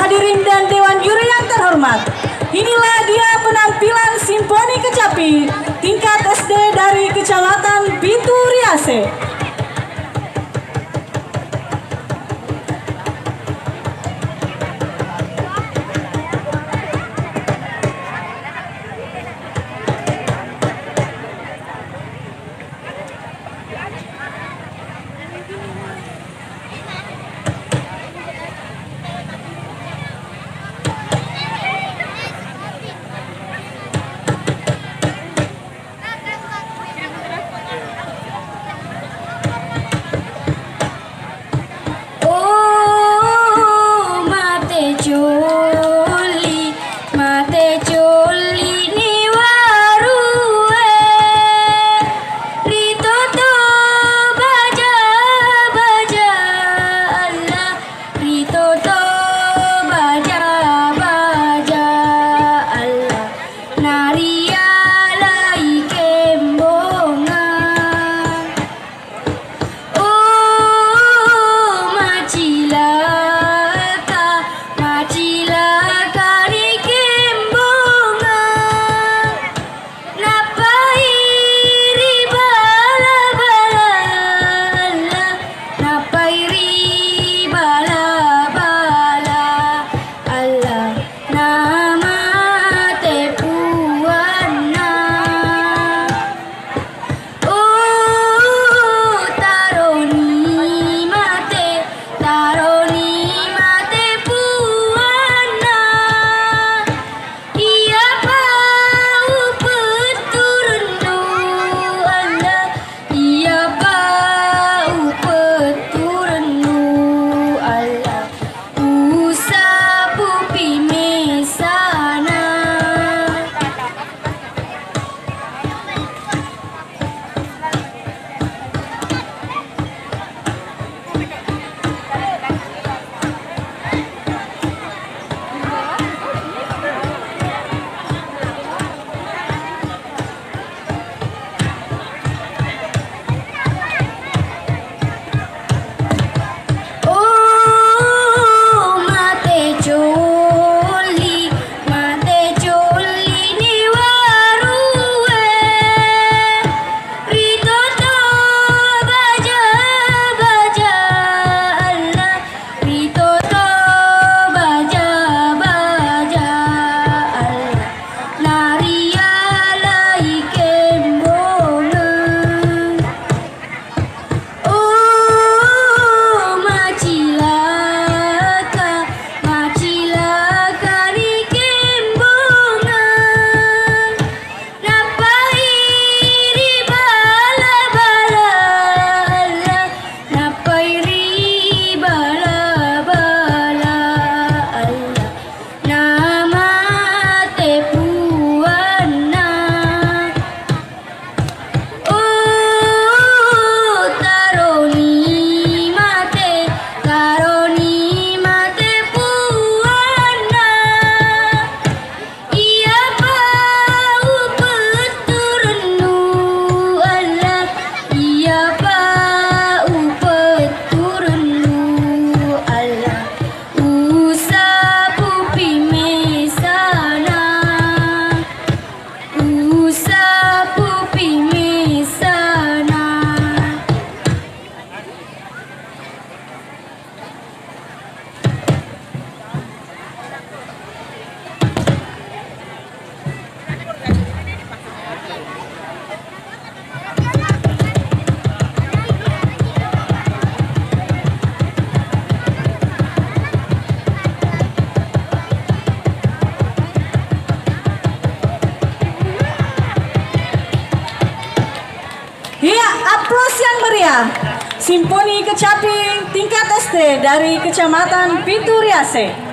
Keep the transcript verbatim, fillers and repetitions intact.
Hadirin dan Dewan Juri yang terhormat, inilah dia penampilan Simponi Kecapi tingkat S D dari Kecamatan Pitu Riase. Oh, mate colli, mate colli ni warue. Ri toto baja-baja Allah, ri toto baja-baja Allah, narialai kembongan. Oh, macilaka, macilaka ri kembongan. Nappai ri bala-bala Allah, nappai ri bala-bala Allah, namate puanna. Oh, taroni mate, taroni mate puanna. Iyapa upetturennu Allah, iyapa upetturennu Allah, usapupi mesana. Oh, mate colli, mate colli ni warue. Ri toto baja-baja Allah, ri toto baja-baja Allah, narialai kembongan. Oh, macilaka, macilaka ri kembongan. Nappai ri bala-bala Allah, nappai ri bala-bala Allah, namate puanna. Oh, taroni mate, taroni mate puanna. Iyapa upetturennu Allah, iyapa upetturennu Allah, usapupi mesana. Usapupi mesana. Iya, aplaus yang meriah. Simponi Kecapi tingkat S D dari Kecamatan Pitu Riase.